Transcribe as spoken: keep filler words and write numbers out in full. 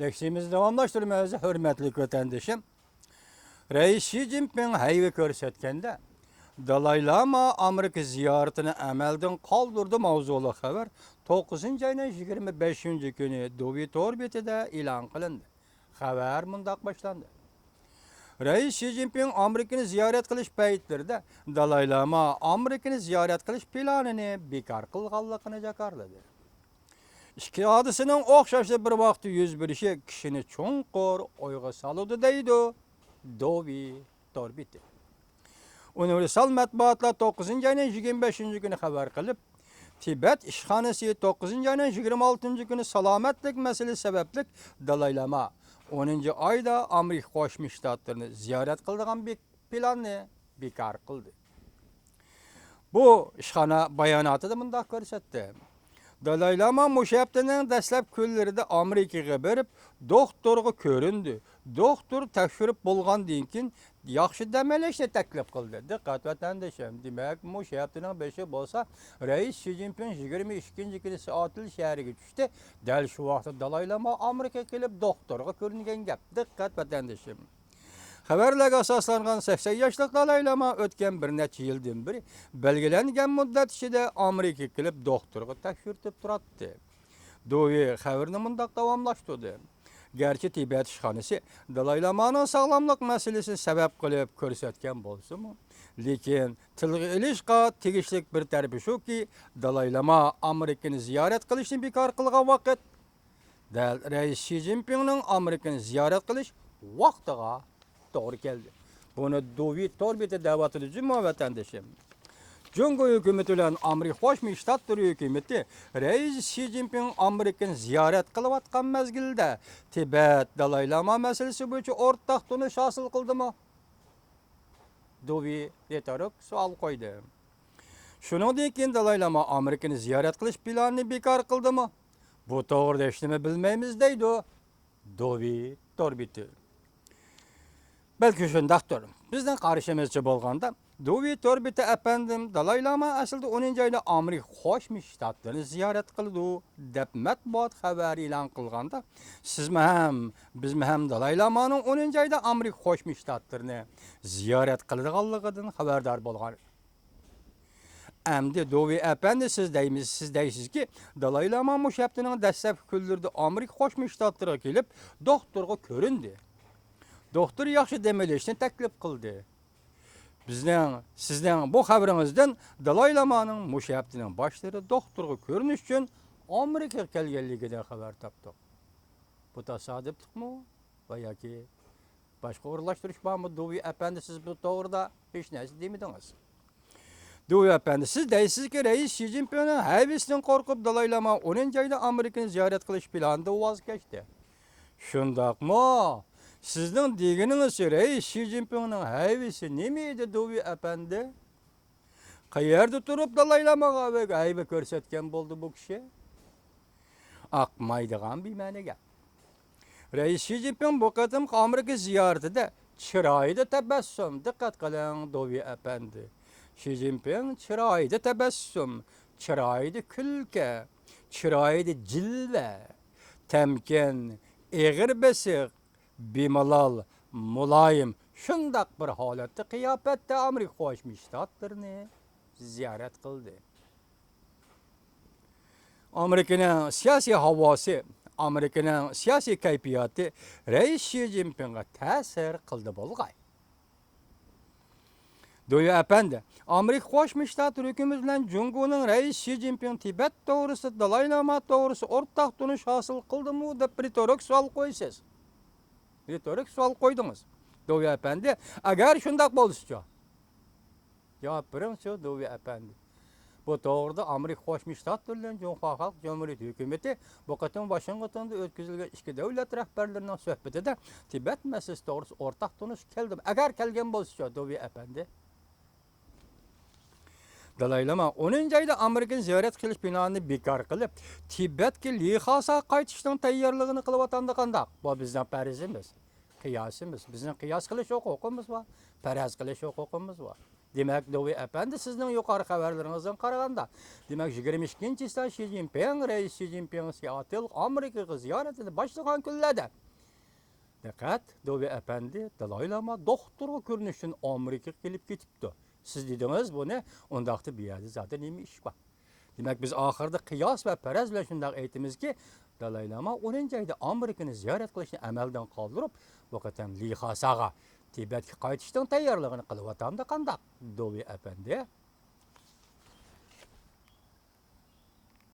لېكسىيىمىزنى داۋاملاشتۇرىمىز، ھۆرمەتلىك ۋەتەندىشىم. رەئىس شى جىنپىڭ ھەيۋە كۆرسەتكەندە، دالاي لاما ئامېرىكا زىيارىتىنى ئەمەلدىن قالدۇردى ماۋزۇلۇق خەۋەر توققۇزىنچى ئاينىڭ يىگىرمە بەشىنچى كۈنى دۇۋى تور بېتىدە ئېلان قىلىندى. خەۋەر مۇنداق باشلاندى. رەئىس شى جىنپىڭ ئامېرىكىنى زىيارەت قىلىش پەيتلىرىدە دالاي لاما ئامېرىكىنى زىيارەت قىلىش پىلانىنى بىكار قىلغانلىقىنى جاكارلىدى. ئىككى ھادىسىنىڭ ئوخشاشلا بىر ۋاقىتتا يۈز بېرىشى كىشىنى چوڭقۇر ئويغا سالىدۇ، دەيدۇ دوۋى تور بېتى. ئۇنىۋېرسال مەتبۇئاتلار توققۇزىنچى ئاينىڭ يىگىرمە بەشىنچى كۈنى خەۋەر قىلىپ، تىبەت ئىشخانىسى توققۇزىنچى ئاينىڭ يىگىرمە ئالتىنچى كۈنى سالامەتلىك مەسىلىسى سەۋەبلىك دالاي لاما ئونىنچى ئايدا ئامېرىكا قوشما شتاتلىرىنى زىيارەت قىلىدىغان بىر پىلاننى بىكار قىلدى. بۇ ئىشخانا باياناتىدا مۇنداق كۆرسەتتى: دالاي لاما مۇشۇ ھەپتىنىڭ دەسلەپ كۈنلىرىدە ئامېرىكىغا بېرىپ، دوختۇرغا كۆرۈندى. دوختۇر تەكشۈرۈپ بولغاندىن كېيىن، ياخشى دەم ئېلىشنى تەكلىپ قىلدى. دىققەت، ۋەتەندىشىم، دېمەك، مۇشۇ ھەپتىنىڭ بېشى بولسا، رەئىس شى جىنپىڭ يىگىرمە ئىككىنچى كۈنى سېئاتل شەھىرىگە چۈشتى. دەل شۇ ۋاقىتتا دالاي لاما ئامېرىكىغا كېلىپ، دوختۇرغا كۆرۈنگەن گەپ. دىققەت، ۋەتەندىشىم. خەۋەرلەرگە ئاساسلانغان سەكسەن ياشلىق دالاي لاما ئۆتكەن بىر نەچچە يىلدىن بېرى بەلگىلەنگەن مۇددەت ئىچىدە ئامېرىكىغا كېلىپ دوختۇرغا تەكشۈرتۈپ تۇراتتى. دوۋى خەۋىرىنى مۇنداق داۋاملاشتۇردى: گەرچە تىبەت ئىشخانىسى دالاي لامانىڭ ساغلاملىق مەسىلىسىنى سەۋەب قىلىپ كۆرسەتكەن بولسىمۇ، لېكىن تىلغا ئېلىشقا تېگىشلىك بىر تەرىپى شۇكى، دالاي لاما ئامېرىكىنى زىيارەت قىلىشنى بىكار قىلغان ۋاقىت دەل رەئىس شى جىنپىڭنىڭ ئامېرىكىنى زىيارەت قىلىش ۋاقتىغا توغرا كەلدى. بۇنى دوۋى تور بېتى دەۋاتىدۇ، جۇمۇ ۋەتەندىشىم. جۇڭگو ھۆكۈمىتى بىلەن ئامېرىكا قوشما شتاتلىرى ھۆكۈمىتى رەئىس شى جىنپىڭ ئامېرىكىنى زىيارەت قىلىۋاتقان مەزگىلدە تىبەت دالاي لاما مەسىلىسى بويىچە ئورتاق تونۇش ھاسىل قىلدىمۇ؟ دوۋى رېتورىك سوئال قويدى. شۇنىڭدىن كېيىن دالاي لاما ئامېرىكىنى زىيارەت قىلىش پىلانىنى بىكار قىلدىمۇ؟ بۇ توغرىدا ھېچنېمە بىلمەيمىز، دەيدۇ دوۋى تور بېتى. بەلكى شۇنداقتۇر. بىزنىڭ قارىشىمىزچە بولغاندا، دوۋى تور بېتى ئەپەندىم دالاي لاما ئەسلىدە ئونىنچى ئايدا ئامېرىكا قوشما شتاتلىرىنى زىيارەت قىلىدۇ، دەپ مەتبۇئات خەۋەر ئېلان قىلغاندا، سىزمۇ ھەم، بىزمۇ ھەم دالاي لامانىڭ ئونىنچى ئايدا ئامېرىكا قوشما شتاتلىرىنى زىيارەت قىلىدىغانلىقىدىن خەۋەردار بولغان. ئەمدى دوۋى ئەپەندى، سىز دەيمىز، سىز دەيسىزكى، دالاي لاما مۇشۇ ھەپتىنىڭ دەسلەپكى كۈنلىرىدە ئامېرىكا قوشما شتاتلىرىغا كېلىپ، دوختۇرغا كۆرۈندى. دوختۇر ياخشى دەم ئېلىشنى تەكلىپ قىلدى. بىزنىڭ، سىزنىڭ بۇ خەۋىرىڭىزدىن دالاي لامانىڭ مۇشۇ ھەپتىنىڭ باشلىرىدا دوختۇرغا كۆرۈنۈش ئۈچۈن ئامېرىكىغا كەلگەنلىكىدىن خەۋەر تاپتۇق. بۇ تاسادىپلىقمۇ ۋە ياكى باشقا ئورۇنلاشتۇرۇش بارمۇ؟ دوۋى ئەپەندى، سىز بۇ توغرىدا ھېچ نەرسە دېمىدىڭىز. دوۋى ئەپەندى، سىز دەيسىزكى، رەئىس شى جىنپىڭنىڭ ھەيۋىسىدىن قورقۇپ، دالاي لاما ئونىنچى ئايدا ئامېرىكىنى زىيارەت قىلىش پىلانىدىن ۋاز كەچتى. شۇنداقمۇ؟ سىزنىڭ دېگىنىڭىزچە، رەئىس شى جىنپىڭنىڭ ھەيۋىسى نېمە ئىدى، دوۋى ئەپەندى؟ قەيەردە تۇرۇپ دالاي لاماغا ھەيۋە كۆرسەتكەن بولدى بۇ كىشى؟ ئاقمايدىغان بىمەنە گەپ. رەئىس شى جىنپىڭ بۇ قېتىمقى ئامېرىكا زىيارىتىدە چىرايىدا تەبەسسۇم، دىققەت قىلىڭ، دوۋى ئەپەندى. شى جىنپىڭ چىرايىدا تەبەسسۇم، چىرايىدا كۈلكە، چىرايىدا جىلۋە، تەمكىن، ئېغىر بېسىق، بىمالال، مۇلايىم، شۇنداق بىر ھالەتتە، قىياپەتتە ئامېرىكا قوشما شتاتلىرىنى زىيارەت قىلدى. ئامېرىكىنىڭ سىياسىي ھاۋاسى، ئامېرىكىنىڭ سىياسىي كەيپىياتى رەئىس شى جىنپىڭغا تەسىر قىلدى بولغاي. دوۋى ئەپەندى، ئامېرىكا قوشما شتاتلىرى ھۆكۈمىتى بىلەن جۇڭگونىڭ رەئىس شى جىنپىڭ تىبەت توغرىسىدا، دالاي لاما توغرىسىدا ئورتاق تونۇش ھاسىل قىلدىمۇ دەپ رېتورىك سوئال قويىسىز. رېتورىك سوئال قويدىڭىز. دوۋى ئەپەندى، ئەگەر شۇنداق بولسىچۇ؟ جاۋاب بېرىڭچۇ، دوۋى ئەپەندى. بۇ توغرىدا ئامېرىكا قوشما شتاتلىرى بىلەن جۇڭخۇا خەلق جۇمھۇرىيىتى ھۆكۈمىتى بۇ قېتىم ۋاشىنگتوندا ئۆتكۈزۈلگەن ئىككى دۆلەت رەھبەرلىرىنىڭ سۆھبىتىدە تىبەت مەسىلىسى توغرىسىدا ئورتاق تونۇشقا كەلدىمۇ؟ ئەگەر كەلگەن بولسىچۇ، دوۋى ئەپەندى؟ دالاي لاما ئونىنچى ئايدا ئامېرىكىنى زىيارەت قىلىش پىلانىنى بىكار قىلىپ، تىبەتكە لىخاسا قايتىشنىڭ تەييارلىقىنى قىلىۋاتامدۇ قانداق؟ بۇ بىزنىڭ پەرىزىمىز، قىياسىمىز. بىزنىڭ قىياس قىلىش ھوقۇقىمىز بار، پەرەز قىلىش ھوقۇقىمىز بار. دېمەك، دوۋېي ئەپەندى، سىزنىڭ يۇقىرى خەۋەرلىرىڭىزدىن قارىغاندا، دېمەك، يىگىرمە ئىككىنچى چىسدا شى جىنپىڭ، رەئىس شى جىنپىڭ سىياتىلغا ئامېرىكىغا زىيارەتنى باشلىغان كۈنلەردە، دىققەت، دوۋېي ئەپەندى، دالاي لاما دوختۇرغا كۆرۈنۈشتىن ئامېرىكىغا كېلىپ كېتىپتۇ. سىز دېدىڭىز بۇنى، ئۇنداقتا بۇ يەردە زادى نېمە ئىش بار؟ دېمەك، بىز ئاخىرىدا قىياس ۋە پەرەز بىلەن شۇنداق ئېيتىمىزكى، دالاي لاما ئونىنچى ئايدا ئامېرىكىنى زىيارەت قىلىشنى ئەمەلدىن قالدۇرۇپ، بۇ قېتىم لى خاساغا تىبەتكە قايتىشنىڭ تەييارلىقىنى قىلىۋاتامدۇ قانداق؟ دوۋېي ئەپەندى،